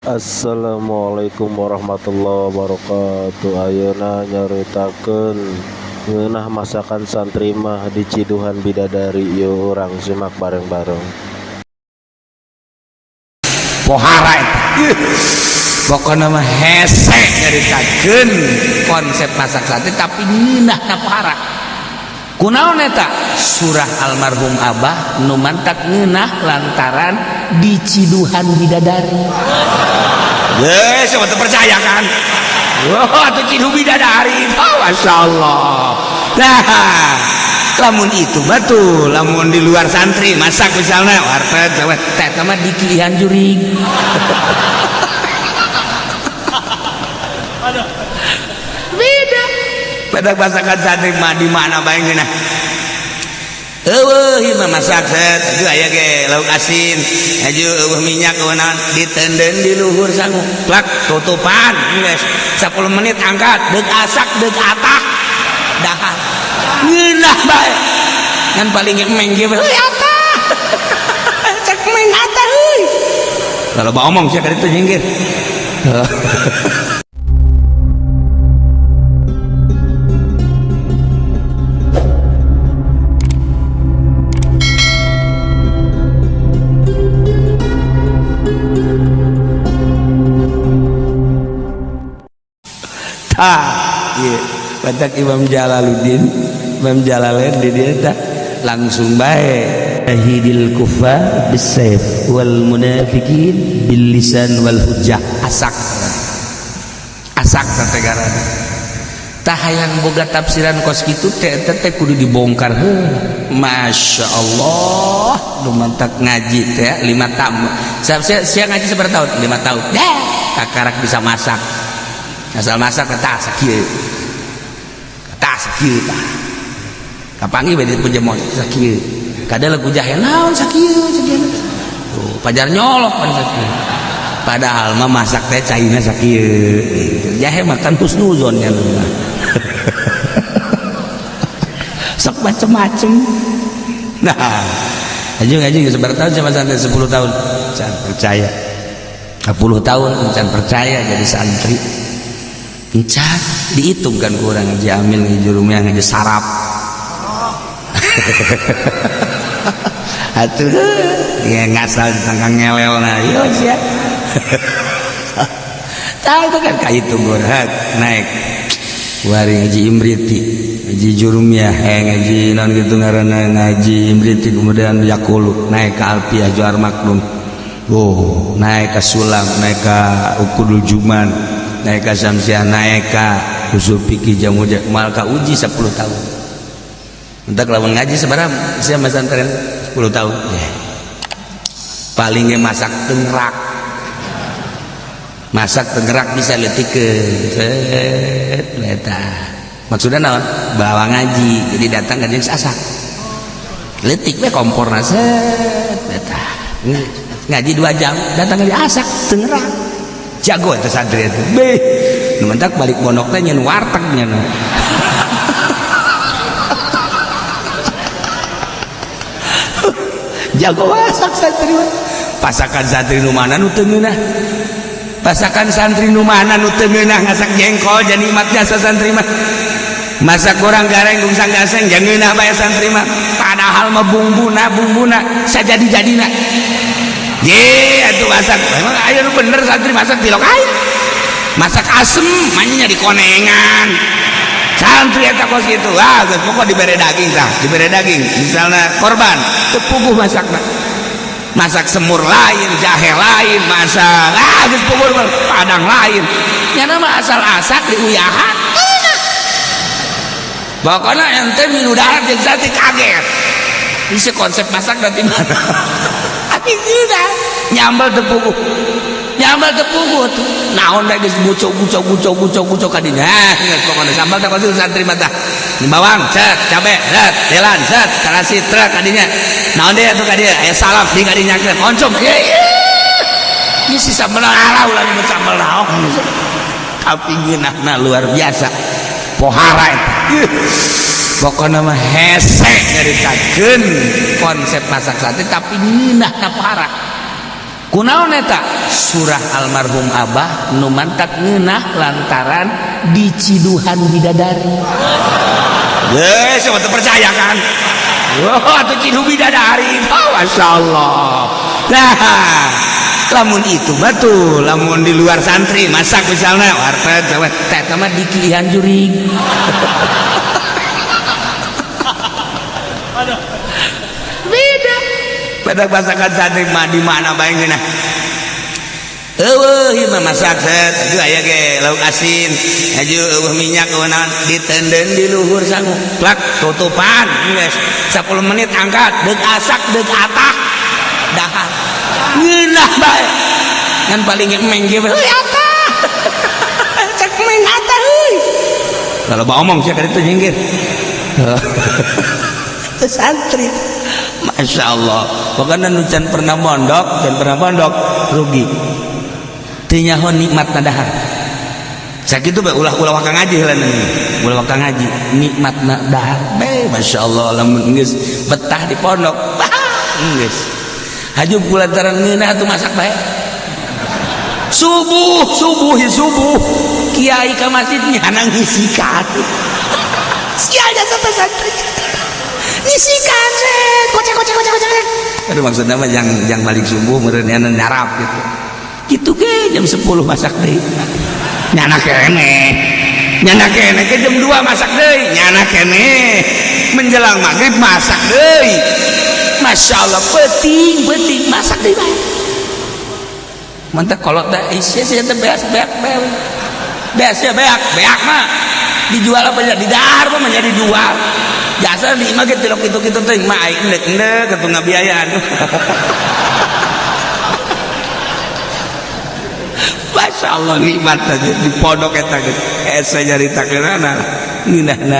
Assalamualaikum warahmatullahi wabarakatuh. Ayeuna nyaritakeun ngeunah masakan santri mah di Ciduhan Bidadari. Yeuh, urang simak bareng-bareng. Pohara eta. Pokokna mah hese nyaritakeun konsep masak sate, tapi ngeunah na pohara. Kunaon eta? Surah almarhum Abah nu mantak ngeunah lantaran di Ciduhan Bidadari. Ye, siapa teu percaya kan? Wah, atuh Ciduh Bidadari. Oh, Masya Allah. Nah, lamun itu betul, lamun di luar santri masak misalnya warteg, teh mah di kilihan jurig. Beda. Pada masakan santri mah di mana bae ngeunah. Eueuh ieu mah masak set, aduh aya ge lauk asin, aju eueuh minyak eueuh naon, diteundeun di luhur sangu. Plak tutupan geus 10 menit angkat, deuk asak deuk atah. Dahar. Ngeunah bae. Ngan paling ge emeng ge euy atah. Cek emeng atah euy. Kalau ba omong sia ka ditu nyingkir. Batak Imam Jalaluddin, Imam Jalalain di dia tah langsung bae hidil kufar bisayf wal munafiqin bil lisan wal hujjah. Asak asak teh garana tah hayang boga tafsiran kos kitu teh teh kudu dibongkar. Heuh, Masya Allah, nu mantak ngaji teh 5 tahun. Saya ngaji seberapa tahun? 5 tahun. Dah kakarak bisa masak. Asal masak tah sakieu. Tah sakieu tah. Kapanggih bae di punjemon sakieu. Kadal ku jahe naon sakieu sakieu. Tuh, pajar nyolok pan sakieu. Padahal mah masak teh caina sakieu. Jahe makan husnuzon nya mah. Sok macem-macem. Nah, aja ngaji geus sabaraha tahun sama santri? 10 tahun. Can percaya. 10 tahun can percaya jadi santri. Encan dihitung kan kurang ngaji amil ngaji jurumnya ngaji sarap. Atuh ya ngasal ditangkang ngelel nah yo sia. Tahu itu kan kahitung urang naik. Wari ngaji imriti, ngaji jurumiyah, ngaji naon gitu ngaranna ngaji imriti, kemudian yakulu naik ke alfiah Johar Makdum. Oh, naik ke sulam, naik ke ukudul juman, naik ke samsiah, naik ke usul fikih jamu mal ka uji 10 tahun. Entak lamun ngaji sabaraha sia masantren 10 tahun. Yeah. Paling ge masak tengrak. Masak tengrak bisa leutikeun. Set eta. Maksudna naon? Bawa ngaji. Jadi datang ka jeung asak. Leutik we komporna set eta. Ngaji 2 jam, datang ngaji asak tengrak. Jago itu santri itu. Beh, nu mentak balik pondok teh nyeun warteg nyeun. Jago masak santri mah. Pasakan santri nu mana nu teu ngeunah? Pasakan santri nu mana nu teu ngeunah ngasak jengkol jadi nikmat jasa santri mah. Masak goreng gareng gungsang gaseng jangan ngeunah bae santri mah. Padahal mah bumbuna sajadi-jadina. Ye, atuh masak. Emang aya nu bener santri masak tilok air. Masak asem manya di konengan. Santri eta kos kitu. Ah, geus pokok dibere daging tah, dibere daging. Misalna korban, teu puguh masakna. Masak semur lain, jahe lain, masak ah geus puguh padang lain. Nyana mah asal asak diuyahan. Pokokna ente minu darat jeung santri kaget. Bisa konsep masak dari mana? Tapi tidak nyambal tepuguh, nyambal tepuguh tuh. Naon da geus bucok bucok bucok bucok bucok kadinya. Geus pokona sambal teh pasti santri mata. Bawang, cet, cabe, set, telan, set, terasi, truk kadinya. Naon deui atuh kadinya? Aya salap di kadinya konsum. Ye ye. Ini si sambal ala ulah nyebut sambal naon. Tapi ngeunahna luar biasa. Pohara eta. Pokokna mah hese nyaritakeun konsep masak sate tapi ngeunah na pohara. Kunaon eta? Surah almarhum Abah nu mantak ngeunah lantaran diciduhan bidadari. Geus teu percaya kan? Wah, atuh ciduh bidadari. Oh, masyaallah. Nah, lamun itu betul, lamun di luar santri masak misalnya warteg teh mah dikilihan jurig. Beda. Pada masakan santri mah di mana bae ngeunah. Eueuh ieu mah masak set, aduh aya ge lauk asin, aju eueuh minyak eueuh naon ditenden di luhur sangu. Plak tutupan geus 10 menit angkat deuk asak deuk atah dahar. Ngeunah bae. Ngan paling emeng ge euy atah. Cek emeng atah euy. Kalau bawa omong sia ka ditu nyingkir. Santri. Masya Allah. Pokoknya nu can pernah mondok dan pernah mondok rugi. Teu nyaho nikmat dahar. Sakitu bae ulah-ulah wakang ngaji heula ulah wakang ngaji nikmat dahar. Bae Masya Allah lamun geus betah di pondok. Bah, geus. Haju kulantaran ngeunah atuh masak bae. Subuh, subuh ya subuh. Kiai ka masjid nyana ngisikan. Sial jasa santri. Ngisikan set, kocek kocek kocek kocek. Aduh maksudnya mah jangan balik subuh meureun nyarap gitu. Gitu ge jam 10 masak deui. Nyana keneh. Nyana keneh ke jam 2 masak deui, nyana keneh. Menjelang maghrib masak deui. Masya Allah penting-penting masak deui bae. Mantap kolot dah isi sih teh beas beak beak. Beas ya beak, beak mah dijual apa ya? Di dahar mah menjadi jual. Jasa di imah ge tilok kitu-kitu teh mah aing endek-endek atuh ngabiayaan. Masya Allah nikmat aja di pondok eta geus. Esa nyaritakeunana ngeunahna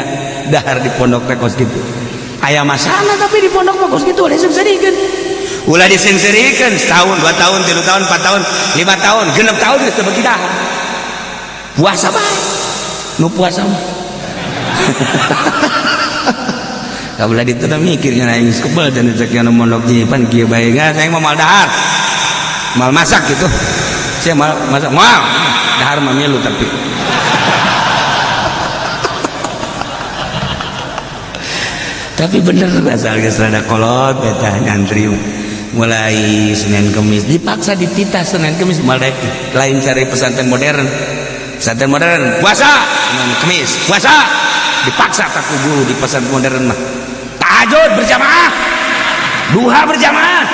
dahar di pondok teh kos kitu. Aya masalah tapi di pondok mah kos kitu ulah diseungseurikeun. Ulah diseungseurikeun setahun, 2 tahun, 3 tahun, 4 tahun, 5 tahun, 6 tahun geus teu beuki dahar. Puasa bae. Nu puasa mah. Kabelah ditu teh mikir nya aing geus kebel dan cek nya mondok pan kieu bae geus aing mah moal dahar. Moal masak gitu. Saya mal masak moal. Dahar mah milu tapi. Tapi bener asal geus rada kolot eta nyantri mulai Senin Kemis dipaksa dititah Senin Kemis moal daek lain cari pesantren modern. Pesantren modern puasa Senin Kemis puasa dipaksa tak ku guru di pesantren modern mah. Tahajud berjamaah, duha berjamaah.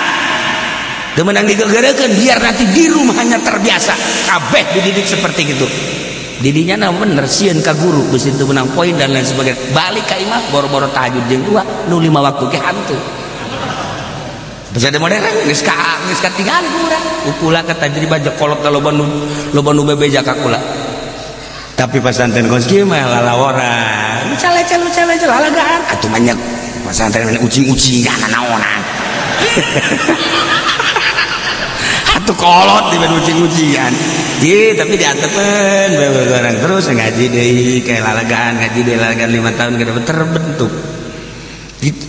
Teu meunang digegeureukeun biar nanti di rumahnya terbiasa kabeh dididik seperti itu. Didinya na bener sieun ka guru geus teu meunang poin dan lain sebagainya. Balik ka imah boro-boro tahajud jeung duha nu 5 waktu ge hanteu. Pesantren modern geus ka geus katingali ku urang. Ukula ka tajribah kolot ka loba nu bebeja ka kula. Tapi pesantren kos kieu mah lalaworan. Cale-cale lalagaan atuh banyak pesantren ucing-ucingan naonan. Atuh kolot di ucing-ucingan. Ji, tapi diantepen orang terus ngaji deui kayak lalagaan, ngaji deui lalagaan 5 tahun kada terbentuk.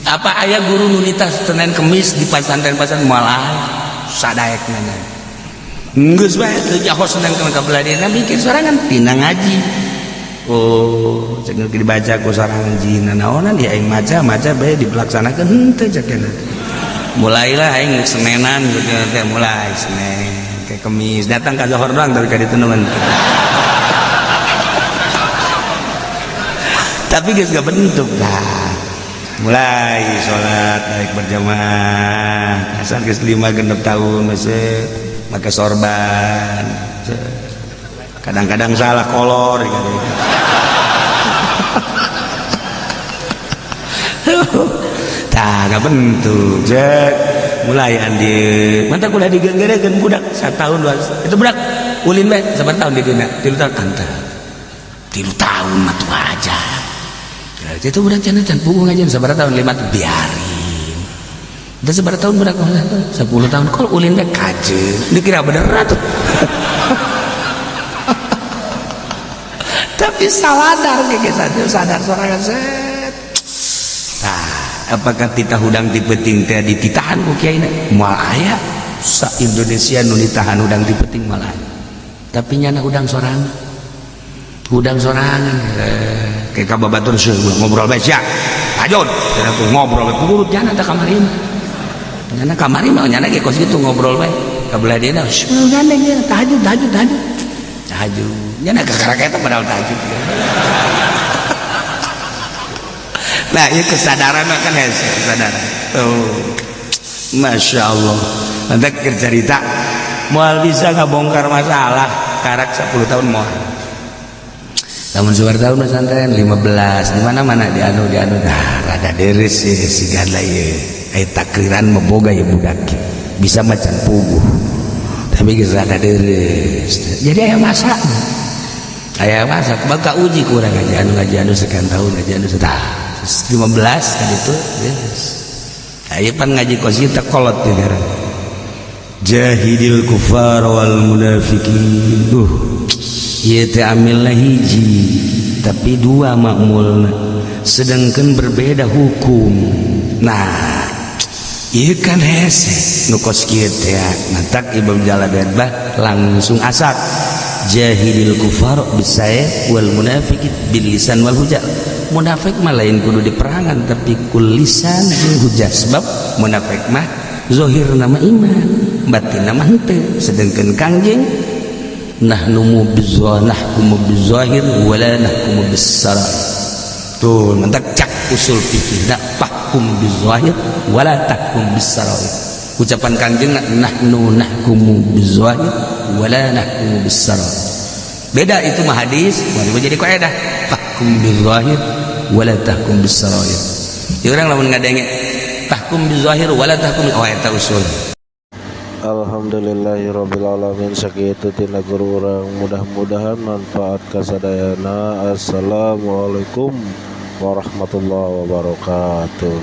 Apa aya guru nunita Senin Kemis di pesantren-pesantren moal sadaekna. Geus bae teu nyaho Senin Kemis ka belah dieuna mikir sorangan tina ngaji. Oh, cek nu dibaca ku sorangan jina naonan ya aing maca-maca bae dilaksanakeun henteu cek cenah. Mulailah aing Senenan gitu teh mulai Senin ke Kemis datang ka Zohor doang tapi ka ditu mah. Tapi geus bentuk dah. Mulai salat naik berjamaah asal geus 5 genep tahun masih make sorban. Kadang-kadang salah kolor gitu. Tah bentuk cek mulai andi mantap ulah digenggerekeun budak 1 tahun 2 itu budak ulin bae sabar tahun di dina 3 tahun anta 3 tahun mah tuh aja itu budak cenah can puguh ngajian sabar tahun 5 biarin udah sabar tahun budak 10 tahun kalau ulin bae kajeun dikira bener atuh. Tapi saladar ge sadar sorangan set. Nah, apakah titah hudang ti peuting teh dititahan ku kiai na? Moal aya. Sa Indonesia nu ditahan hudang di peuting malah. Tapi nyana hudang sorangan. Hudang sorangan. Kayak ka babatur ngobrol bae sia. Tahajud. Cenah tuh ngobrol bae kurut nyana teh kamari mah. Nyana kamari mah nyana ge kos kitu ngobrol bae. Ka belah dieuna gandeng ya tahajud tahajud tahajud. Tahajud. Nyana kakara eta padahal tahajud. Nah, ieu kesadaran mah kan hese kesadaran. Tuh. Masya Allah. Nanti cerita moal bisa ngabongkar masalah karak 10 tahun moal. Lamun sabar tahun pesantren 15 di mana-mana di anu dah rada deres sih sigana ieu. Aya takriran mah boga ieu budak. Bisa macan puguh. Tapi geus rada deres. Jadi aya masa. Aya masa bakal uji kurang ngaji anu sekian tahun ngaji anu tah 15 kan itu yes. Ayo pan ngaji kos kita kolot di daerah. Jahidil kufar wal munafikin. Duh, ieu teh amilna hiji, tapi dua makmulna. Sedangkan berbeda hukum. Nah, ieu kan hese nu kos kieu teh mantak Imam Jalalain bah langsung asak. Jahidil kufar bisayf wal munafikin bil lisan wal hujah. Munafik mah lain kudu diperangan tapi kul lisan jeung hujah, sebab munafik mah zahir nama iman batin nama henteu, sedangkan kangjeng nahnu nahkumu bizahir wala nahkumu bissarair. Tuh mantak cak usul fikih da fahkum bizahir wala tahkum bissarair. Ucapan kangjeng nahnu nahkumu bizahir wala nahkumu bissarair. Beda itu mah hadis, wajib jadi kaidah fahkum bizahir wala tahkum bissarair. Ya urang lamun ngadenge tahkum bizahir wala tahkum, oh eta usul. Alhamdulillahirabbil alamin, sakitu tina guru urang, mudah-mudahan manfaat kasadayana. Assalamualaikum warahmatullahi wabarakatuh.